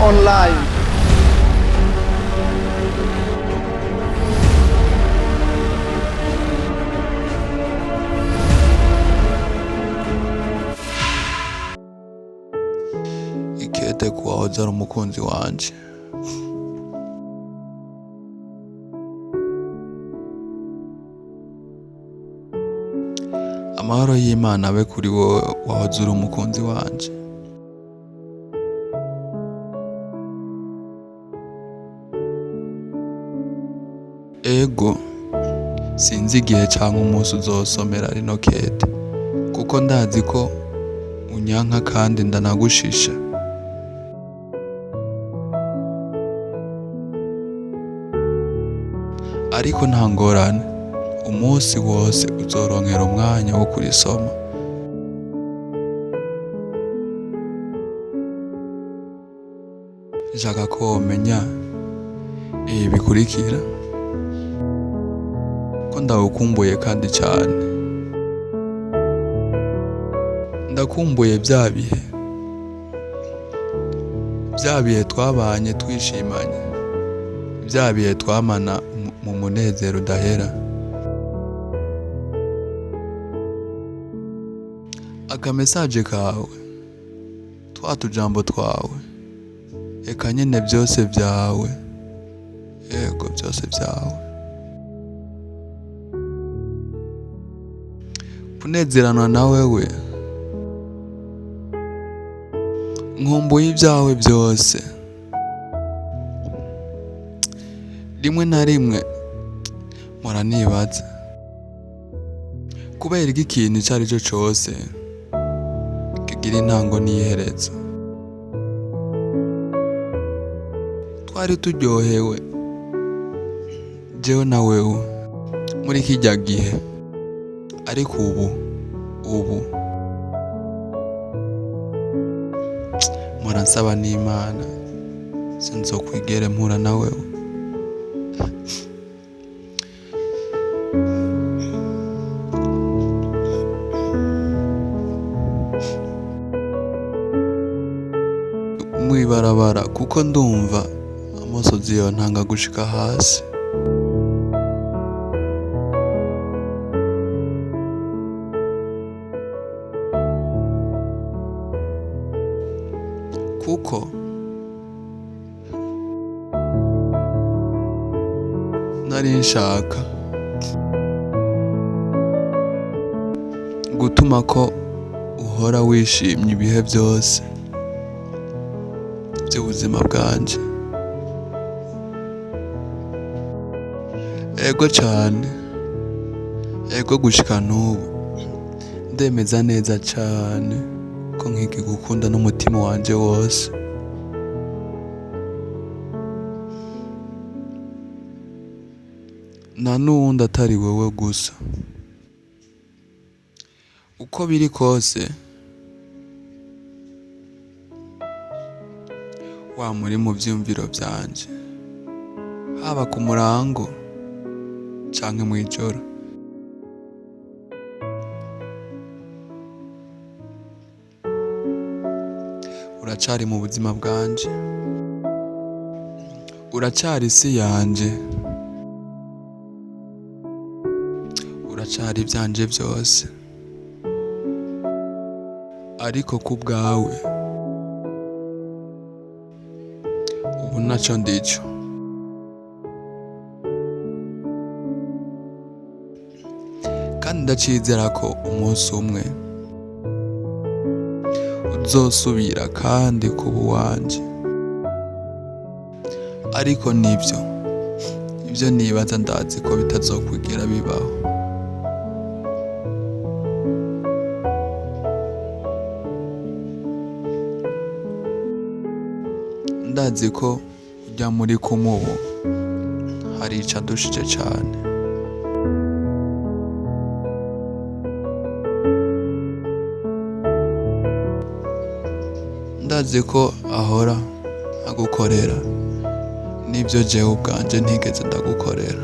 Online. Ikete kuwahoze ari umukunzi wanje. Amahoro y'Imana abe kuri wowe wahoze uri umukunzi wanje. Ego, sinzi igihe canke umunsi uzosomera rino kete, kuko ndazi ko unyanka kandi ndanagushisha. Ariko nta ngorane, umunsi wose uzoronkera umwanya wo kurisoma. Nshaka ko womenya ibi bikurikira: ko ndagukumbuye kandi cane. Ndakumbuye vya bihe, vya bihe twabanye twishimanye, vya bihe twamana mu munezero udahera. Akamesaje kawe, twa tujambo twawe, eka nyene vyose vyawe, ego vyose vyawe. Kunezeranwa na wewe, nkumbuye ibyawe byose. Rimwe na rimwe mpora nibaza kubera iki ikintu ico ari cyo cose kigira intango n'iherezo. Twari turyohewe jewe na wewe muri kirya gihe, ariko ubu mpora nsaba n'Imana sinzokwigere mpura na wewe. Mw'ibarabara kuko ndumva amosozi yontanga gushika hasi. Kuko nari nshaka gutuma ko uhora wishimye ibihe byose by'ubuzima bwanje. Ego cane, ego gushika n'ubu ndemeza neza cane ko nkikigukunda n'umutima wanje wose. Nta n'uwundi atari wewe gusa. Uko biri kose wama uri mu vyiyumviro vyanje, haba ku murango canke mw'ijoro. Uracari mu buzima bwanje, uracari isi yanje, uracari ivyanje vyose. Ariko ku bwawe ubu ntaco ndico. Kandi ndacizera ko umunsi umwe uzosubira kandi kuba uwanje. Ariko nivyo, ivyo nibaza ndazi ko bitazokwigera bibaho. Ndazi ko urya muri kumwe ubu hari ico andushije cane. Ndazi ko ahora agukorera n'ivyo jewe ubwanje ntigeze ndagukorera.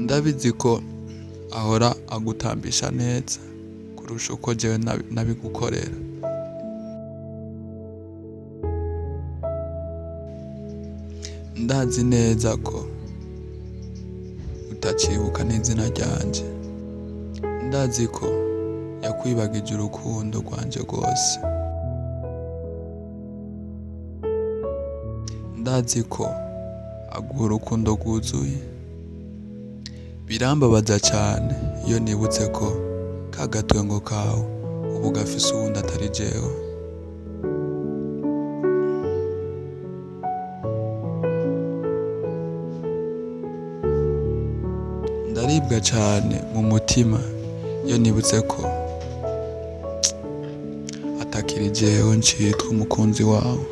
Ndabizi ko ahora agutambisha neza. Kurusha uko jewe nabigukorera. Ndazi neza ko utacibuka n'izina ryanje. Ndazi ko yakwibagije urukundo rwanje rwose. Ndazi ko aguha urukundo rwuzuye. Birambabaza cane iyo nibutse ko ka gatwengo kawe ubu gafise uwundi atari jewe. Ndaribwa cane mu mutima iyo nibutse ko atakiri jewe ncitwa umukunzi wawe.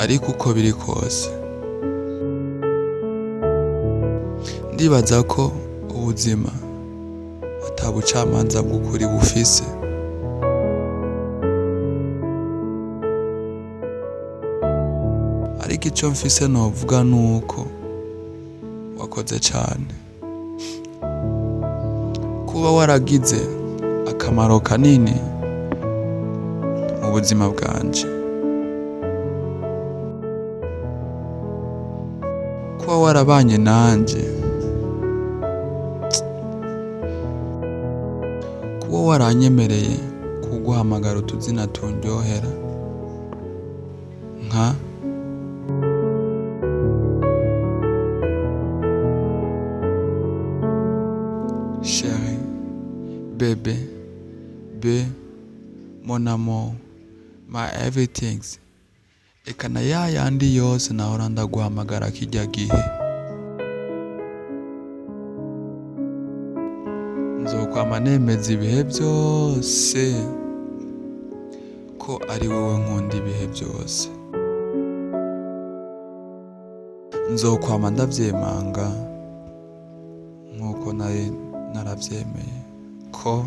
Ariko uko biri kose, ndibaza ko ubuzima ata bucamanza bw'ukuri bufise. Ariko ico mfise novuga nuko wakoze cane. Kuba waragize akamaro kanini mu buzima bwanje. Kuba warabanye nanje. Kuba waranyemereye kuguhamagara utuzina tundyohera nka chérie, bébé, be, mon amour, my everything. Eka na ya yandi yose nahora ndaguhamagara kirya gihe. Nzokwama nemeza ibihe byose ko ari wowe nkunda ibihe byose. Nzokwama ndavyemanga nkuko nari naravyemeye ko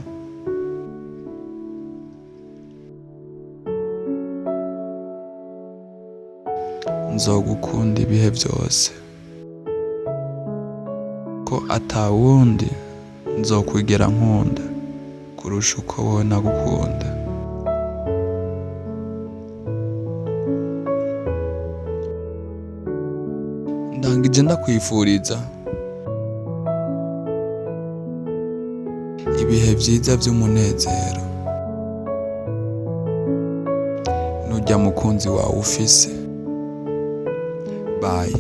nzogukunda ibihe byose, ko atawundi nzokwigera nkunda kurusha uko wowe nagukunda. Ndangije ndakwifuriza ibihe vyiza vy'umunezero nurya mukunzi wawe ufise. Bye.